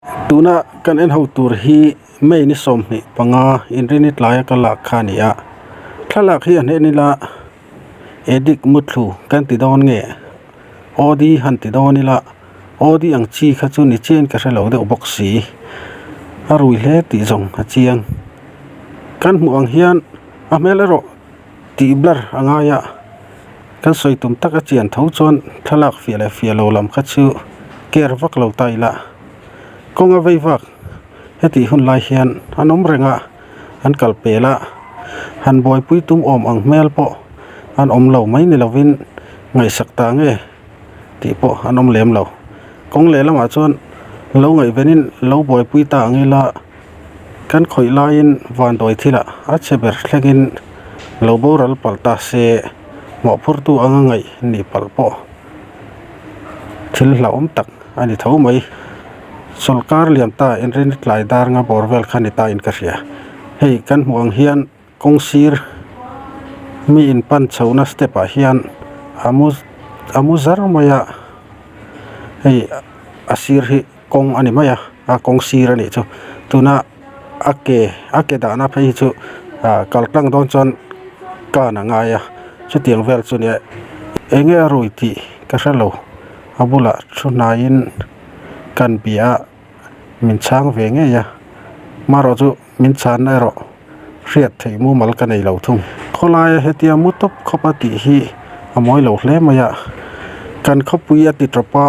Tuna kan en ho tur hi May ni 25 inrini tlaia ka lak kha a ni a, thlalak hi a hnen ila addict muthlu kan ti dawn nge OD han ti dawn ila OD ang chi kha chu ni chian ka hre lo deuh bawk si a rui hle tih zawng a chiang kan hmuh ang hian a hmel erawh tih blur a ngai a kan sawi tum tak a chian tho chuan thlalak fiah leh fiah lo lam kha chu care vak lo ta ila kawng a vei vak hetih hun lai hian an awm reng a an kal pel a han buaipui tum awm ang hmel pawh an awm lo mai ni lovin ngaihsak ta nge tih pawh an awm lem lo kawng lehlamah chuan lo ngaihvenin lo buaipui ta ang ila kan khawih laiin vanduai thilah a chhe ber thlengin lo boral palh ta se mawhphurtu anga ngaih nih palh pawh thil hlauhawm tak a ni tho mai. Sawrkar lian ta inrin tlai dar nga bawr vel kha ni ta in ka hria. Hei kan hmuh ang hian kawng sir mi in pan chhohna step ah hian a mu a mu zar mai a hei a sir hi kawng a ni mai a a kawng sir a nih chu tuna a ke a ke dahna phei hi chu ah kal tlang dawn chuan kan a ngai a chutiang vel chu nia eng nge a rui tih ka hre lo. A bulah thu hnaiin kan bia a min chhang ve ngei a marawh chu min chhanna erawh hriat theih mumal ka nei lo thung. Khawlaia hetia mu tawp khawp a tih hi a mawi lo hle mai a, kan khawpui a ti tawp a,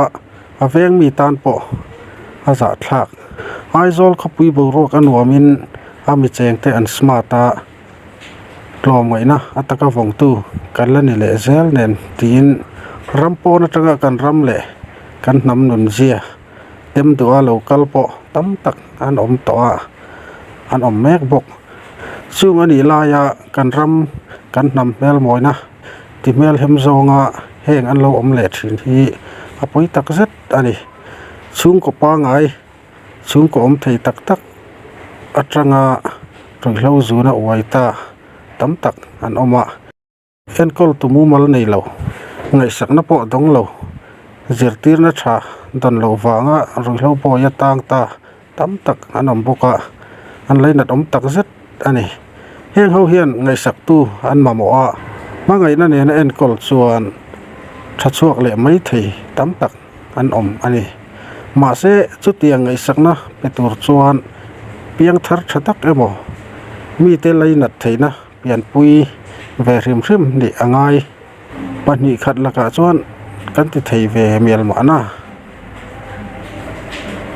a veng mi tan pawh a zahthlak. Aizawl khawpui boruak a nuamin a mi chengte an smart a. Tlawmngaihna a taka vawngtu kan la ni leh zel nen tiin ram pawn atanga kan ram leh kan hnam nun zia tem duha lo kal pawh tam tak an awm tawh a, an awm mek bawk. Chung a nih laia kan ram kan hnam hmelmawina ti hmelhem zawnga heng an lo awm leh thin hi a pawi tak zet a ni. Chhungkaw pangai. Chhungkaw awm thei tak tak atanga ruihhlo zuna uai ta tam tak an awm a. Enkawl tu mumal nei lo, ngaihsakna pawh dawng lo, zirtirna tha dawn loh vanga ruihhlo bawi a tang ta tam tak an awm bawk a, an lainat awm tak zet a ni. Heng ho hian ngaihsaktu an mamawh a, hmangaihna nena enkawl chuan tha chhuak leh mai thei tam tak. an awm a ni. Mahse, chutiang ngaihsakna pe tur chuan piang thar tha tak emaw mite lainat theihna pianpui ve hrim hrim nih a ngai. 2 khat lakah chuan kan ti thei ve mial mahna.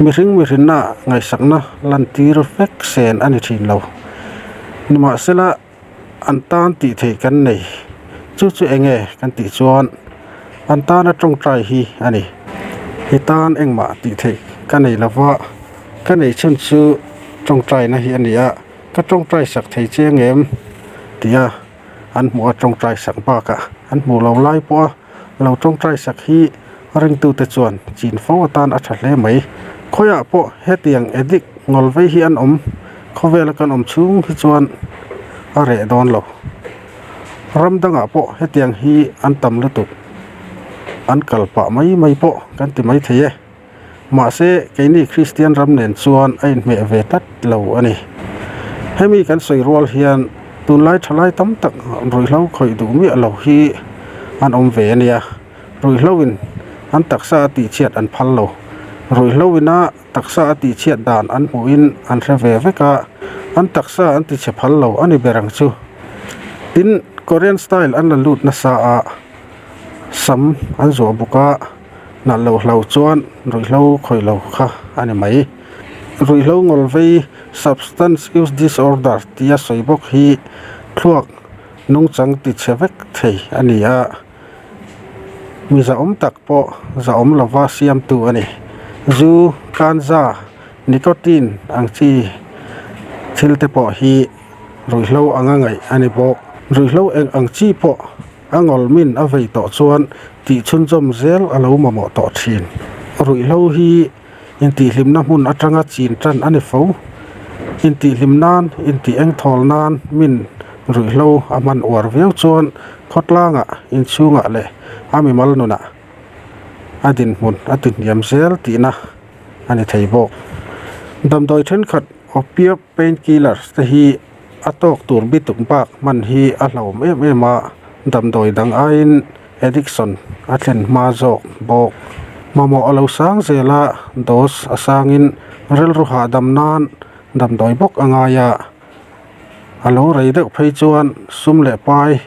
Mihring mihrinna ngaihsakna lantir vek sen a ni thin lo. Nimahsela. An tan tih theih kan nei. Chu chu eng nge kan tih chuan an tana tawngtai hi a ni. I tan engmah tih theih ka nei lo va, ka nei chhun chu tawngtaina hi a ni a, ka tawngtai sak thei che ang em? tia an hmuh a tawngtai sak bakah an hmuh lo lai pawh a lo tawngtai sak hi ringtute chuan chin fo atan a tha hle mai. Khawiah pawh hetiang addict ngawl vei hi an awm, khawvela kan awm chhung hi chuan a reh dawn lo. Ram dangah pawh hetiang hi an tam lutuk, an kal pah mai mai pawh kan ti mai thei e. Mahse, keini Kristian ram nen chuan a inhmeh ve tlat lo a ni. Hemi kan sawi rual hian tunlai thalai tam tak ruihhlo khawih duh miah lo hi an awm ve a nia. Ruihhloin an taksa a tihchhiat an phal lo. Ruihhloin a taksa a tihchhiat dan an hmuhin an hre ve vek a, an taksa an tichhe phal lo a ni ber ang chu. Tin, Korean style an la lut nasa a, sam an zuah bawk a. Nalh loh hlo chuan ruihhlo khawih lo kha a ni mai. Ruihhlo ngawl vei Substance Use Disorder tia sawi bawk hi thluak nungchang tichhe vek thei a ni a, mi zahawm tak pawh zahawm lova siamtu a ni. Zu, kanza, nicotine ang chi thil te pawh hi ruihhlo anga ngaih a ni bawk. Ruihhlo eng ang chi pawh. A ngawlmin a vei tawh chuan tih chhunzawm zel a lo mamawh tawh thin. Ruihhlo hi intihhlimna hmun atanga chin tan a ni fo. Intihhlim nan, intih engthawl nan min ruihhlo a hman uar viau chuan khawtlangah, inchhungah leh a mimal nunah a dinhmun a tihniam zel tihna a ni thei bawk. Damdawi thenkhat opiate painkillers te hi a tawk tur bituk bak hman hi a hlauhawm em em a, damdawi dang aiin addiction a thlen hma zawk bawk. Mamawh a lo sang zel a, dose a sangin rilru hahdam nan damdawi bawk a ngai a, a lo rei deuh phei chuan sum leh pai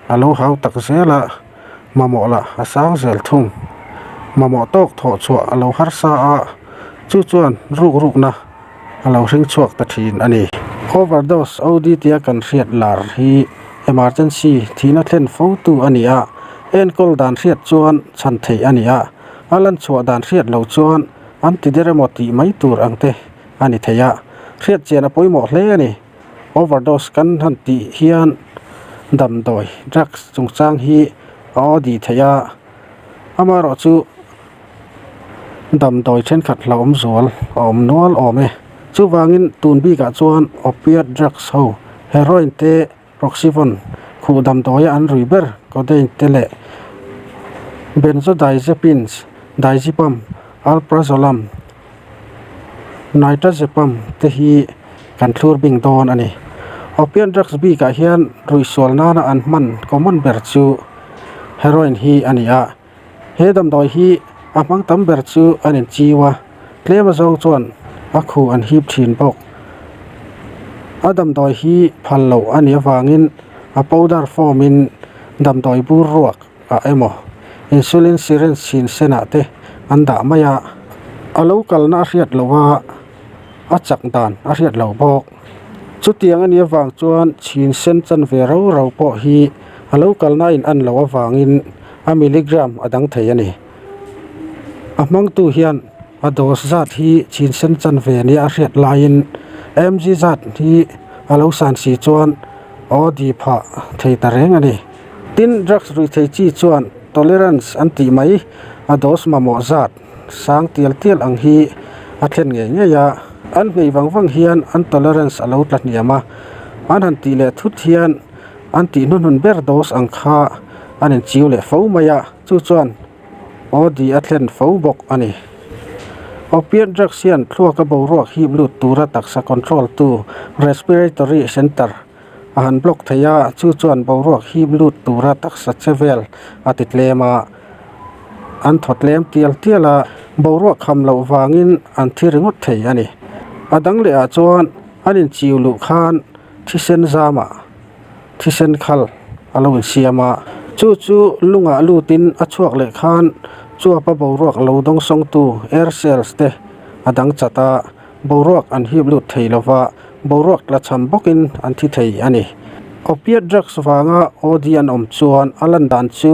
a lo hau tak zel a, mamawh lah a sang zel thung. Mamawh tawk thawh chhuah a lo harsa a, chu chuan ruk rukna a lo hring chhuak ta thin a ni. Overdose OD tia kan hriat lar hi emergency thihna thlen fo tu a ni a, enkawl dan hriat chuan chhan theih a ni a, a lan chhuah dan hriat lo chuan an ti der emaw tih mai tur ang te a ni thei a, hriat chian a pawimawh hle a ni. Overdose kan han tih hian damdawi drugs chungchang hi a aw dih theih a, amaherawh chu damdawi thenkhat hlauhawm zual a awm nual awm e. Chuvangin tun bikah chuan opiate drugs ho heroin te Proxyvon khuh damdawia an rui ber codeine te leh benzodiazepines, diazepam, alprazolam, nitrazepam te hi kan thlur bing dawn a ni. Opiate drugs bikah hian ruihsual nana an hman common ber chu heroin hi a ni a. He damdawi hi a hmang tam ber chu an inchiu a, tlem azawng chuan a khu an hip thin bawk. A damdawi hi phal loh a nih avangin a powder form in damdawi bur ruak ah emaw insulin syringe chhin senah te an dah mai a, a lo kalna a hriat loh a, a chak dan a hriat loh bawk. Chutiang a nih avang chuan chhin sen chan ve rau rau pawh hi a lo kalna a in an loh avangin a milligram a dang thei a ni. A hmangtu hian a dose zat hi chhin sen chan ve nia a hriat laiin mg zat hi a lo san si chuan aw di phah thei ta reng a ni. Tin, drugs rui thei chi chuan tolerance an tih mai a dose mamawh zat sang tial tial ang hi a thlen ngei ngei a, an hmei vang vang hian an tolerance a lo tla hniam a, an han tih leh thut hian an tih hnuhnun ber dose ang kha an inchiu leh fo mai a, chu chuan OD a thlen fo bawk a ni. Opiate drugs hian thluaka boruak hip lut tura taksa control tu respiratory center a han block thei a, chu chuan boruak hip lut tura taksa che vel a ti tlem a, an thaw tlem tial tial a, boruak kham loh vangin an thi ringawt thei a ni. A dang leh ah chuan an inchiu luh khan thisen zamah thisen khal a lo insiam a, chu chu lungah lutin a chhuak leh khan chuapa boruak lo dawng sawngtu air cells te a dang chat a, boruak an hip lut thei lova, boruak tla cham bawkin an thi thei a ni. Opiate drugs vanga OD an awm chuan a lan dan chu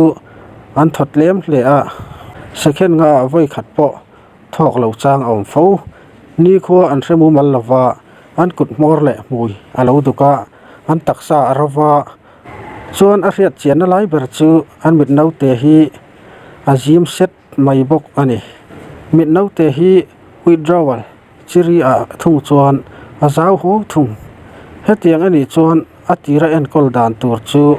an thaw tlem hle a, second nga ah vawi khat pawh thawk lo chang a awm fo. Nikhua an hre mumal lova, an kut hmawr leh hmui a lo duk a, an taksa a ro va, chuan a hriat chianna lai ber chu an mit naute hi a zim set mai bawk a ni. Mit naute hi withdrawal chiri ah thung chuan a zau huau thung. Hetiang a nih chuan a tira enkawl dan tur chu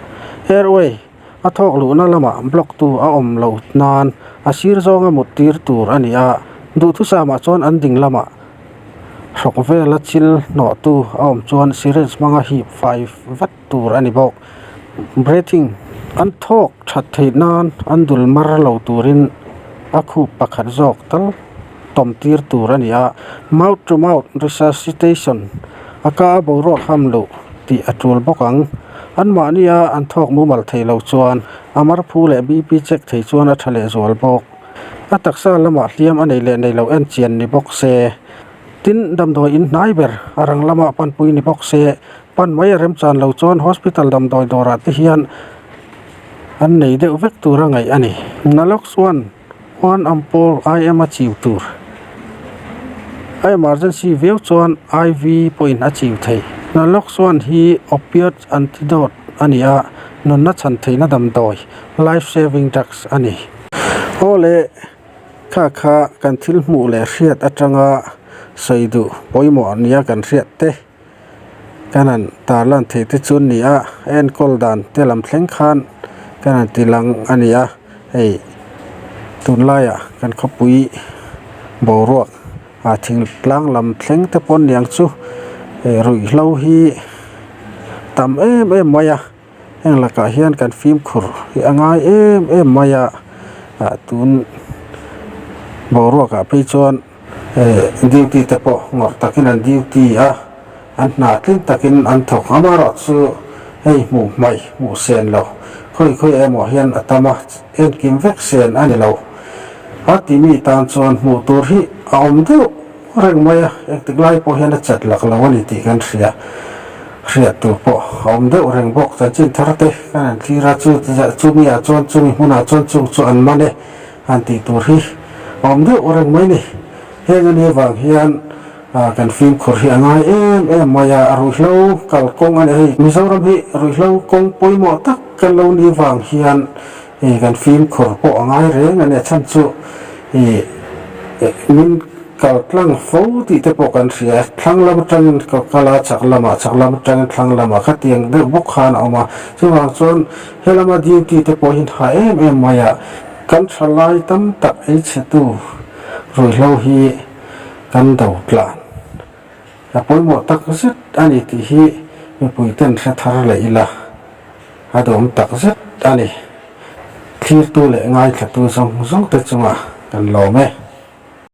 airway a thawk luhna lamah block tu a awm loh nan a sir zawnga mut tir tur a ni a, duhthusamah chuan an ding lamah hrawk vela chil hnawh tu a awm chuan syringe hmanga hip fai vat tur a ni bawk. Breathing an thawk that theih nan an dul mar lo turin a khup pakhat zawk tal tawm tir tur a ni a, mouth to mouth resuscitation a ka a boruak ham luh tih a tul bawk ang. Anmahnia an thawk mumal thei lo chuan a marphu leh BP check thei chuan a tha leh zual bawk. A taksa lamah hliam a nei leh nei lo en chian ni bawk se. Tin, damdawi in hnai ber a rang lamah panpui ni bawk se. Pan mai a remchan lo chuan hospital damdawi dawrah te hian an nei deuh vek tur a ngaih a ni. Naloxone one ampoule IM a chiu tur. A emergency viau chuan IV pawhin a chiu thei. Naloxone hi opioid antidote a ni a, nunna chhan theihna damdawi, life saving drugs, a ni. Aw le, kha kha kan thil hmuh leh hriat atanga sawi duh pawimawh nia kan hriat te kan han tarlan theih te chu an ni a, a enkawl dan te lam thleng khan kan han ti lang a ni a, hei tunlaiah kan khawpui boruak. A thingtlang lam thleng te pawh aniang chu ruihhlo hi tam em em mai a heng lakah hian kan fimkhur hi a ngai em em mai a ah tun boruak ah phei chuan duty te pawh ngawrh takin an duty a an hna tling takin an thawk amaherawh chu hei hmuh hmaih hmuh sen lo khawi khawi emaw hian a tam a enkim vek sen a ni lo a timi tan chuan hmuh tur hi a awm deuh reng mai a engtik lai pawh hian a chat lak lo a ni tih kan hria hriat tur pawh a awm deuh reng bawk chanchin thar te kan han thlir a chu chumi ah chuan chumi hmunah chuan chung chu an man e han tih tur hi a awm deuh reng mai a ni heng ani avang hian ah kan fimkhur hi a ngai em em mai a a ruihhlo kalkawng a ni hei Mizoram hi ruihhlo kawng pawimawh tak kan lo ni vang hian Ih kan fimkhur pawh a ngai reng a nia chhan chu ih min kal tlang fo tih te pawh kan hria thlang lam atangin ka kal a chak lamah chak lam atangin thlang lamah khatiang deuh bawk khan a awm a chuvang chuan helama duty te pawh hi ha em em mai a kan thalai tam tak ei chhe tu ruihhlo hi kan do tlan a pawimawh tak zet a ni tih hi mipui ten hre thar leh ila. A dawm tak zet a ni. Thlirtu leh ngaithlatu zawng zawng te chungah kan lawm e.